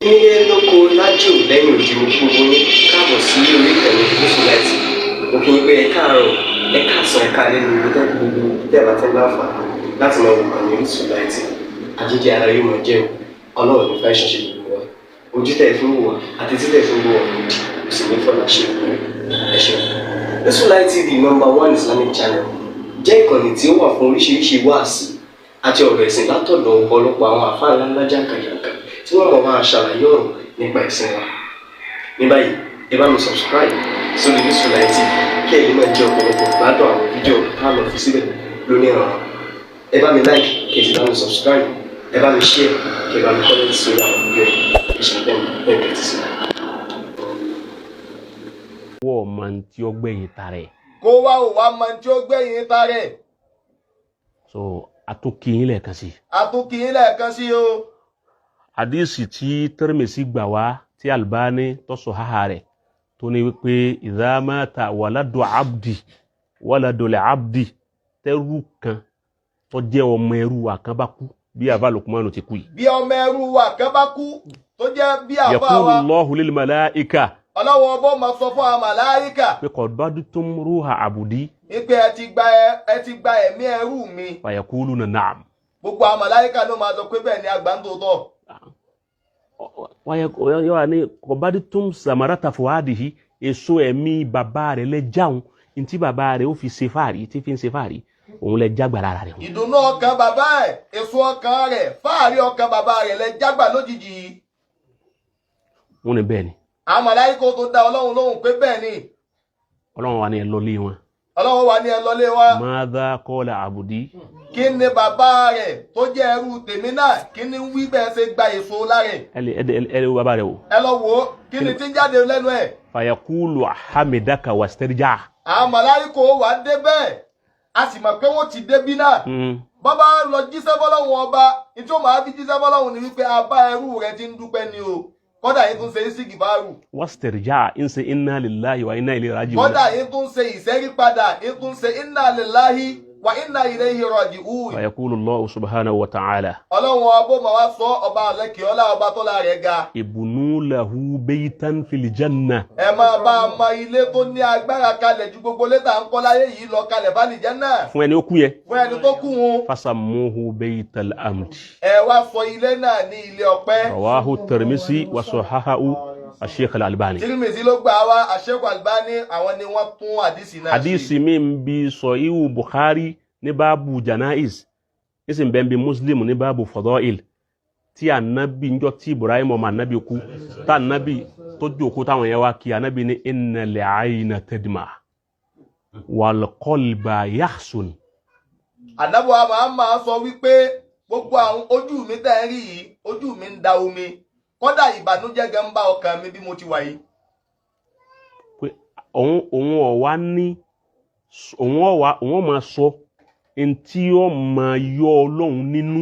Nílé lóko lájò lẹ́yìn odi, mo kí gbogbo yín káàbọ̀ sí orí ìkànnì Gúúsù Láìtì. Mo kí yín pé ẹ káàárọ̀, ẹ káàsán, ẹ káalẹ́ ní ibi tẹ́ gbogbo tẹ́ bá tẹ́ láǹfààní láti máa wò kàn ní Orísun Láìtì. Àjíjẹ ara yóò máa jẹun. Ọlọ́run ní fẹ́ ṣẹṣẹ gbogbo wa. Ojú tẹ́ fi ń wò wá àti tí tẹ́ fi ń wò wá lòdì kò sì ní fọlá ṣe ìpínlẹ̀. Ẹ ṣeun. Orísun Light TV, number one Islamic channel, jẹ́ ìkànnì tí ó wà fún oríṣiríṣi wáàsí àti ọ̀rọ̀ ẹ̀sìn látọ̀dọ̀ ọ̀pọ̀lọpọ̀ àwọn àfáà ńláńlá jàǹkàjàǹkà tí wọ́n mọ̀ máa ṣàlàyé ọ̀rọ̀ nípa ẹ̀sìn wa. Ní báyìí, ẹ bá mi subscribe sórí Orísun Light TV kí ẹ lè máa jẹ ọ̀pọ̀lọpọ̀ gbádùn àwọn fídíò tá a lọ fi síbẹ̀ lónìí ọ̀rọ̀. Ẹ bá mi like, kí ẹ sì bá mi subscribe, ẹ bá mi share, kí ẹ bá mi comment sórí àwọn fídíò yìí. Ẹ ṣe bẹ́ẹ̀ bẹ́ẹ̀ tẹ́tí sí. Wọ́n mọ tí ó gbẹ̀yìn tara ẹ̀. Kó wá ò wá mọ tí ó gbẹ̀yìn tarẹ̀. So atúnkì yín lẹ́ẹ̀kan sí. Àtúnkì yín lẹ́ẹ̀kan sí o. Àdìsí tí Tirmidhi gbà wá, tí Albani tó sọ háhà rẹ̀, tó ní wípé idha mata waladu abdi waladul abdi, tẹ́rù kan tó jẹ́ ọmọ ẹrú wa kan bá kú bí àbá Luqmanu ti kú yìí. Bí ọmọ ẹrú wa kan bá kú tó jẹ́ bí àbá yaqulu wa. Allahu lil malaika. Ọlọ́wọ́ ọbọ̀ máa sọ fún àwọn màláíkà. Pé qabadtum ruha abudi. Wípé ẹ ti gba ẹ̀mí ẹrú mi. Fa yaquluna na'am. Gbogbo àwọn màláíkà ló máa sọ pé bẹ́ẹ̀ ni, àgbà ń tòótọ́. Wọ́n yọ ní qabadtum samarata fuadihi, èso ẹ̀mí bàbá rẹ̀ lẹ jáun, ntí bàbá rẹ̀ ó fi ṣe fáàrí, tí fi ń ṣe fáàrí, òun lẹ jágbà lára rẹ̀. Ìdùnnú ọkàn bàbá ẹ̀, èso ọkàn rẹ̀, fáàrí ọkàn bàbá rẹ̀ lẹ jágbà lójijì. Wọ́n ní bẹ́ẹ̀ ni. Àwọn màláíkà tó dá Ọlọ́run lóhùn pé bẹ́ẹ̀ ni. Ọlọ́run wa ní ẹ lọ lé wọn. Ọlọ́run wa ní ẹ lọlé wa. Madha qala abudi. Kí ni bàbá rẹ̀ tó jẹ́ ẹrú tèmi náà, kí ni wí bẹ́ẹ̀ ṣe gba èso lára ẹ̀? Ẹ lè ẹ lè wo bàbá rẹ̀ wò. Ẹ lọ wò ó, kí ni tí ń jáde lẹ́nu ẹ̀? Fayaqulu hamidaka wastarja. Àwọn màláíkà wà dé bẹ́ẹ̀, a sì mọ̀ pé wọ́n ti débí náà. Bàbá lọ jíṣẹ́ fọlọ́run ọba, ní tí ó máa fi jíṣẹ́ fọlọ́run ni wípé a bá ẹrú rẹ̀ ti ń dúpẹ́ ni o, kọ́dà yìí tún ṣe ìsìgìbáàrù. Wastarja, ń ṣe inna lillahi wa inna ilayhi raji'un. Kọ́dà yìí tún ṣe ìṣẹ́rí padà, yìí tún ṣe inna lillahi wa inna ilayhi raji'un. Fayaqulu Allahu subhanahu wa ta'ala. Ọlọ́run ọbọ̀ máa wá sọ, ọba àlẹ́kì ọlá, ọba tọ́lá rẹ̀ ga. Ibnu lahu baytan fil janna. Ẹ máa bá a mọ ilé tó ní agbára kalẹ̀ ju gbogbo létà ń kọ́ láyé yìí lọ kalẹ̀ bá nìjẹ́ náà. Fún ẹni ó kú yẹn. Fún ẹni tó kú wọn. Fasammuhu baytal amdi. Ẹ wá sọ ilé náà ní ilé ọpẹ́. Rawahu Tirmidhi wa sahahahu Sheikh al-Albani. Tirmidhi ló gbà wá, Sheikh Albani àwọn ni wọ́n tún àdìsí náà ṣe. Hadisi mi ń bi Sahihu Bukhari ní báàbù janaiz, nísìn bẹ́ẹ̀ bí Muslim ní báàbù fadail, tí anabi njọ́ tí Ibrahim ọmọ anabi kú, tá anabi tó jókòó, táwọn yẹn wá kí anabi ní innal ayna tadma wal qalba yahsun. Ànábì wa Muhammad sọ wípé gbogbo àwọn ojú mi tẹ́ ẹ rí yìí, ojú mi ń da omi, kódà ìbànújẹ́ gan ń bá ọkàn mi bí mo ti wà yìí. Pé òun ọ̀wá ní òun ọ̀wá òun ọ̀ máa sọ ntí ó máa yọ Ọlọ́run nínú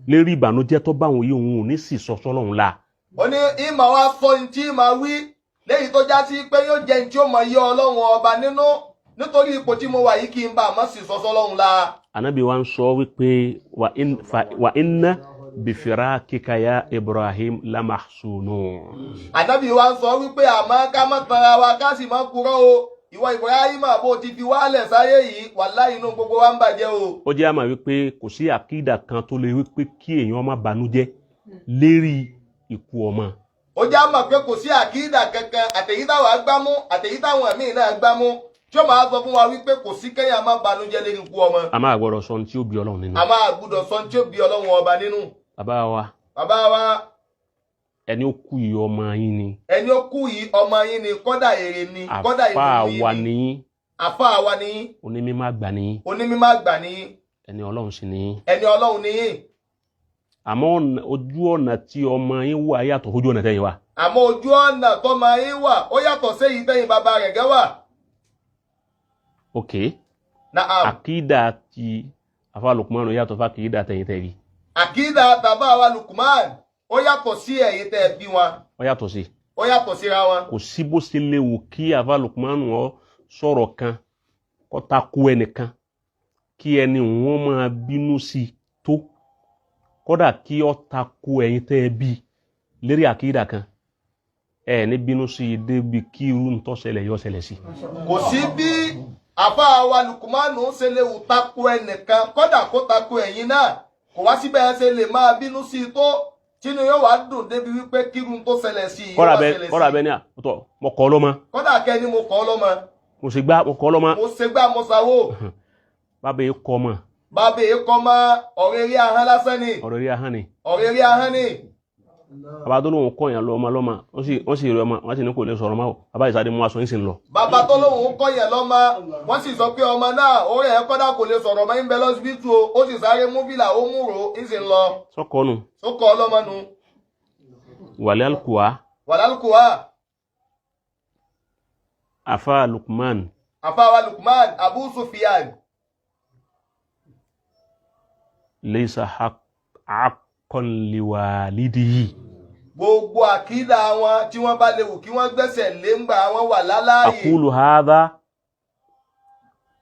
lérí ìbànújẹ́ tó bá òun yìí, òun ò ní sì sọ sọ́lọ́run la. Ó ní ìmọ̀ wa sọ ní tí màá wí léyìí tó já sí pé yóò jẹ́ ní tí ó máa yọ Ọlọ́run ọba nínú nítorí ipò tí mo wà yìí, kí n bá a má sì sọ sọ́lọ́run la. Anabi wa ń sọ wípé wa inna bifirakika ya Ibrahim lamahsunun. Ànábì wa ń sọ wípé àmọ́ ká má tanra wa, ká sì má purọ́ o, ìwọ Ibrahim, bó ti fi wálẹ̀ sáyé yìí, wàláhì inú gbogbo wa ń bàjẹ́ o. Ó jẹ́ àmà wípé kò sí àkídà kan tó lè wípé kí èèyàn má banújẹ́ lérí ikú ọmọ. Ó já mọ̀ pé kò sí àkídà kankan, àtẹ̀yí táwa gbámú, àtẹ̀yí táwọn míì náà gbámú, tí ó máa sọ fún wa wípé kò sí kéèyàn má banújẹ́ lérí ikú ọmọ. A máa gbọ́dọ̀ sọ ohun tí ó bí Ọlọ́run nínú. A máa gbúdọ̀ sọ tí ó bí Ọlọ́run ọba nínú. Bàbá wa, Bàbá wa, ẹni ó kú yìí, ọmọ yín ni. Ẹni ó kú yìí, ọmọ yín ni, kọ́dà èrè ni, kọ́dà Àfáà ìdùnnú wa yín ni. ní. Àfáà wa ni. Onímọ̀ àgbà ní. Onímọ̀ àgbà ni. Ẹni Ọlọ́run sì ní. Ẹni Ọlọ́run ni yín. Àmọ́ ojú ọ̀nà tí ọmọ yín wà yàtọ̀ ojú ọ̀nà tẹ́yìn wà. Àmọ́ ojú ọ̀nà tọ́mọ yín wà, ó yàtọ̀ séyìí tẹ́yìn bàbá rẹ̀ gẹ́ wà. Ok. Naam. Àkídà ti àfáà Lukmanu yàtọ̀ fún àkídà tẹ̀yìn tẹ̀rí. Àkídà bàbá wa Lukman, ó yàtọ̀ sí ẹ̀yin tẹ́ ẹ bí wọn. Ó yàtọ̀ sí. Ó yàtọ̀ síra wọn. Kò sí bó ṣe léwu kí àfáà Lukmanu ọ sọ̀rọ̀ kan kó takò ẹnìkan, kí ẹni wọn máa bínú sí i tó, kódà kí ó takò ẹ̀yin tẹ́ ẹ bí. Lérí àkídà kan, ẹ ní bínú sí i débi kí irú ń tó ṣẹlẹ̀ yọ ṣẹlẹ̀ sí. Kò sí bí àfa wa Lukumanu ṣe lè wù tako ẹnìkan, kódà kó tako ẹ̀yin náà, kò wá síbẹ̀ ṣe lè máa bínú sí i tó tínú yóò wá dùn débi wípé kírun tó ṣẹlẹ̀ sí i yóò Kọ́ra wá bẹ ṣẹlẹ̀ kọ́ra sí bẹ i. ní àtọ̀, mo kọ́ lọ́mọ. Kódà kẹ́ni mo kọ́ lọ́mọ. Mo sì gbá, mo kọ́ lọ́mọ. Mo ṣe gbá, mo ṣàwò. Bàbá yìí kọ́ ọmọ. Bàbá èyí kọ́ mọ́, ọ̀rẹ́ eré ahọ́n lásán ni. Ọ̀rọ̀ rí ahọ́n ni. Ọ̀rẹ́ eré ahọ́n ni. Bàbá tó lóun kọ́ yẹn lọ ọmọ lọ́mọ, wọ́n sì rí ọmọ, wọ́n sì ní kò lè sọ̀rọ̀ mọ́ o. Bàbá ìsáré mú aṣọ yín sì ń lọ. Bàbá tó lóun kọ́ yẹn lọ́mọ, wọ́n sì sọ pé ọmọ náà ó rẹ̀ ẹ́, kọ́dà kò lè sọ̀rọ̀ mọ́, ń bẹ lọ́sibítù o, ó sì sáré mú fìlà, ó mú rò ó, ń sì ń lọ. Sọ́kọ́ nu. Ó kọ́ ọlọ́mọ nu. Wàlẹ́ alukua. Wàlálùkùwà. Afa Lukman. Àfáwà Lukman Abu Sufyan. Leisa haqqan liwalidihi. Gbogbo àkídà wọn tí wọ́n bá lè wù kí wọ́n gbẹ́sẹ̀ lé ńgbà wọn wà láláàyè. Aqulu hadha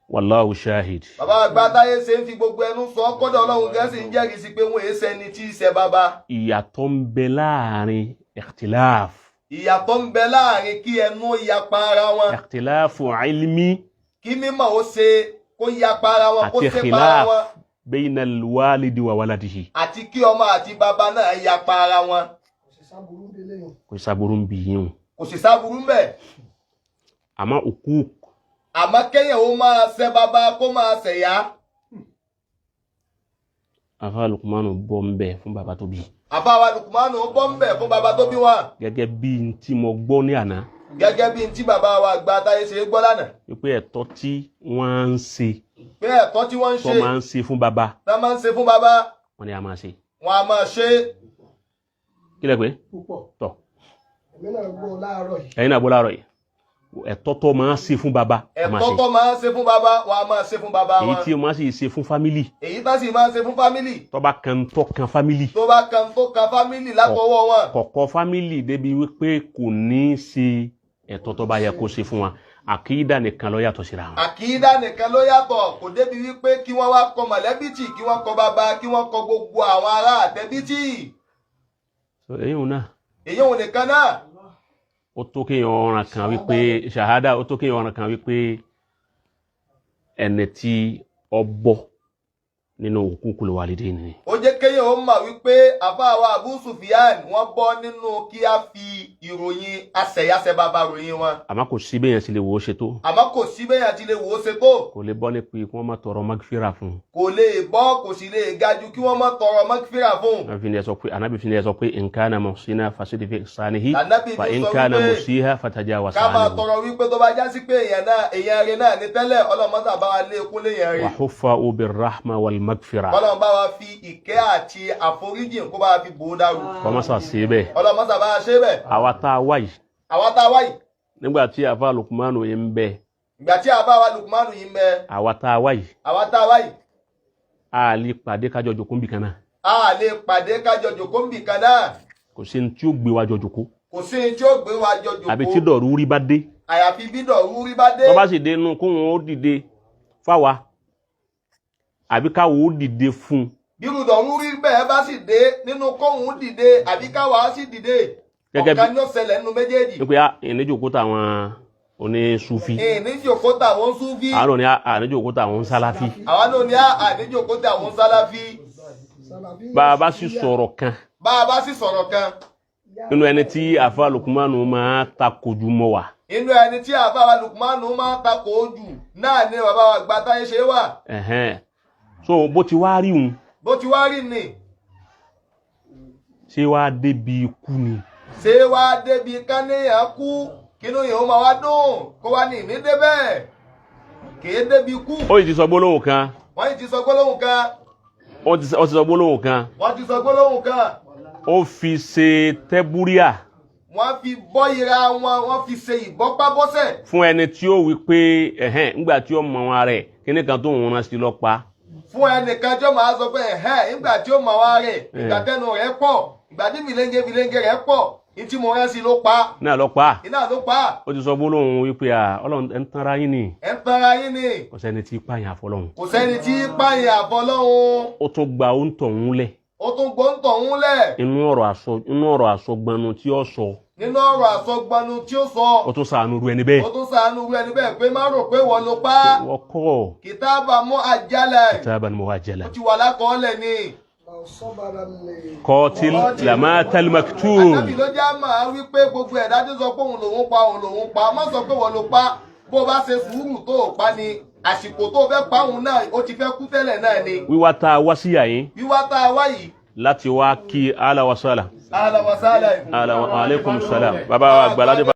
wallahu shahid. Bàbá àgbà táyé ṣe ń fi gbogbo ẹnu sọ, kọ́dọ̀ Ọlọ́run gẹ́sì ń jẹ́rìí sí pé wọ́n èé ṣẹni tí í ṣe bàbá. Ìyàtọ̀ ń bẹ láàrin ikhtilaf. Ìyàtọ̀ ń bẹ láàrin kí ẹnu yapa ara wọn. Ikhtilafu ilmi. Kí mímọ̀ ó ṣe kó yapa ara wọn, kó àti ṣe para khilaf wọn. bayna alwalidi wa waladihi. Àti kí ọmọ àti bàbá náà yapa ara wọn. Kò sábúrú ń bì yín o. Kò sì sáburú ń bẹ̀. Àmọ́ òkú. Àmọ́ kéèyàn ó máa ṣe bàbá, kó máa ṣẹ̀yà. Afa Lukmanu bọ́ ń bẹ fún bàbá tó bí. Àfáwà Lukumanu ó bọ́ ń bẹ̀ fún bàbá tó bí wọn. Gẹ́gẹ́ bí n tí mo gbọ́ ní àná. Gẹ́gẹ́ bí n tí bàbá wa àgbà táyé ṣe é gbọ́ lánàá. Wípé ẹ̀tọ́ tí wọ́n ń ṣe. Pé ẹ̀tọ́ tí wọ́n ń tó ṣe. máa ń ṣe fún bàbá. Tá máa ń ṣe fún bàbá. Wọ́n ní a máa ṣe. Wọ́n a máa ṣe. Kí lẹ pé? Púpọ̀. Tọ̀. Èmi náà gbọ́ láàárọ̀ yìí. Ẹ̀yin náà gbọ́ láàárọ̀ yìí. Ẹ̀tọ́ tó máa ń ṣe fún bàbá, a máa Ẹ̀tọ́ ṣe. tó máa ń ṣe fún bàbá, wọ́n a máa ṣe fún bàbá Èyí wọn. tí wọ́n sì ṣe fún fámílì. Èyí tá sì máa ń ṣe fún fámílì. Tó bá kan tó kan fámílì. Tó bá kan tó kan fámílì látọwọ́ wọn. Kọ̀kọ́ fámílì débi wípé kò ní í ṣe ẹ̀tọ́ tó bá yẹ kó ṣe fún wa. Àkídà nìkan ló yàtọ̀ síra wọn. Àkídà nìkan ló yàtọ̀, kò débi wípé kí wọ́n wá kọ mọ̀lẹ́bí tì, kí wọ́n kọ bàbá, kí wọ́n kọ gbogbo àwọn ará àtẹ̀bí tì. So èyí ò náà. Èyí òun nìkan náà. Ó tó kéèyàn ọ̀ràn kan wípé ṣàhádà, ó tó kéèyàn ọ̀ràn kan wípé ẹni tí ó bọ́ nínú huququl walidayn ni. Ó jẹ́ kéèyàn ó mọ̀ wípé àfáà wa Abu Sufyan wọ́n bọ́ nínú kí á fi ìròyìn àṣẹyàṣẹ bàbá ròyìn wọn. Àmọ́ kò sí bẹ́yẹn sì lè wò ó ṣe tó. Àmọ́ kò sí bẹ́yẹn ti lè wò ó ṣe tó. Kò lè bọ́ ní pé kí wọ́n má tọrọ magfira fún un. Kò lè bọ́, kò sì lè ga ju kí wọ́n má tọrọ magfira fún un. Ànábì fi ni ẹ sọ pé, Ànábì fi ni ẹ sọ pé in kana muhsina fasid fi ihsanihi Ànábì fa fi in sọ kana wípé musiha fatajawaz ká máa anhu. tọrọ wípé tó bá já sí pé èèyàn náà èèyàn rẹ̀ náà ní tẹ́lẹ̀, ọlọ́mọ́sà bá wa lé ekún léèyàn rẹ̀. Wa huffa birrahma wal magfira. Ọlọ́run bá wa fi ìkẹ́ àti àforíjìn kó bá wa fi bò ó dàrú. Kọ́mọ́sà sí bẹ́ẹ̀. Ọlọ́mọ́sà bá wa ṣe bẹ́ẹ̀. Àwa tá a wá yìí. Àwa tá a wá yìí. Nígbà tí àfa Lukumanu yìí ń bẹ. Ìgbà tí àfa wa Lukumanu yìí ń bẹ. Àwa tá a wá yìí. Àwa tá a wá yìí. A lè pàdé kájọ jòkó níbì kan náà. A lè pàdé kájọ jòkó níbì kan náà. Kò sí ní tí ó gbé wa jọ jòkó. Kò sí ní tí ó gbé wa jọ jòkó. Àbí tí dọ̀rúrí bá dé. Àyàfi bí dọ̀rúrí bá dé. Tó bá sì dé inú kóhun ó dìde fáwa. Àbí káwo ó dìde fún un. Bírú dọ̀rúrí bẹ́ẹ̀ bá sì dé nínú kóhun dìde àbí káwa sì dìde. Ọ̀kan ní ó ṣẹlẹ̀ nínú méjèèjì. Wípé ìníjòkó táwọn onísúfí. Ìníjòkó táwọn súfí. Àwọn ní àníjòkó táwọn sáláfí. Àwọn náà ní àníjòkó táwọn sáláfí. Bá a bá sì sọ̀rọ̀ kan. Bá a bá sì sọ̀rọ̀ kan. Nínú ẹni tí àfa Lukumanu máa takò jù mọ́ wa. Inú ẹni tí àfa Lukumanu máa takò jù náà ni bàbá wa gba táyé ṣe wà. So bó ti wá rí òun. Bó ti wá rí ni. Ṣé wàá débi ikú ni. Ṣé wàá débi káníyàn kú kínú yìí ó máa wá dùn kó wá ní ìní débẹ̀ kìí débi kú. Ó yìí ti sọ gbólóhùn kan. Wọ́n yìí ti sọ gbólóhùn kan. Ó ti sọ gbólóhùn kan. Wọ́n ti sọ gbólóhùn kan. Ó fi ṣe tẹ́búríà. Wọ́n fi bọ́ ira wọn, wọ́n fi ṣe ìbọ́pábọ́sẹ̀. Fún ẹni tí ó wí pé ẹ̀hẹ́n ńgbà tí ó mọ wọn rẹ̀ kíní kan tó ń rán sí lọ pa. Fún ẹnìkan tí ó máa sọ pé ẹ̀hẹ́n ńgbà tí ó mọ wọn rẹ̀, ìgbà tẹnu rẹ̀ pọ̀, ìgbà tí fìlẹ́ńgé fìlẹ́ńgé rẹ̀ pọ̀, ní tí mo rán sí ló pa. Náà lọ pa. Iná ló pa. Ó ti sọ gbólóhùn wípé Ọlọ́run ẹ̀ ń tanra yín ni. Ẹ̀ ń tanra yín ni. Kò sẹ́ni tí pààyàn àfọlọ́hun. Kò sẹ́ni tí pààyàn àfọlọ́hun. Ó tún gba òǹtọ̀hún lẹ̀. Ó tún gbóǹtọ̀ ń lẹ̀. Inú ọ̀rọ̀ àsọgbọnnu tí ó sọ, Nínú ọ̀rọ̀ àsọgbanu tí ó sọ, ó tún ṣàánú ru ẹni bẹ́ẹ̀. Ó tún ṣàánú wí ẹni bẹ́ẹ̀ pé má rò pé wọ́n ló pa á. Wọ́n kọ́. Kìtàbà mú àjálẹ̀. Kitaban muajjala. Ó ti wà lákọọ́lẹ̀ ni. لو صبر الليل Qatil lamatal maktul. Ànábì ló já máa wí pé gbogbo ẹ̀dá tó sọ pé òun lòun pa, òun lòun pa, má sọ pé wọ́n ló pa. Bó o bá ṣe sùúrù tó o pa ni, àsìkò tó o fẹ́ pa òun náà, ó ti fẹ́ kú tẹ́lẹ̀ náà ni. Wíwá tá a wá sí yàyín Wíwá tá a wá yìí, láti wá kí ala wa sala. Ahlan wa sahlan. Ala wa alaikum salam. Bàbá wa àgbàládé.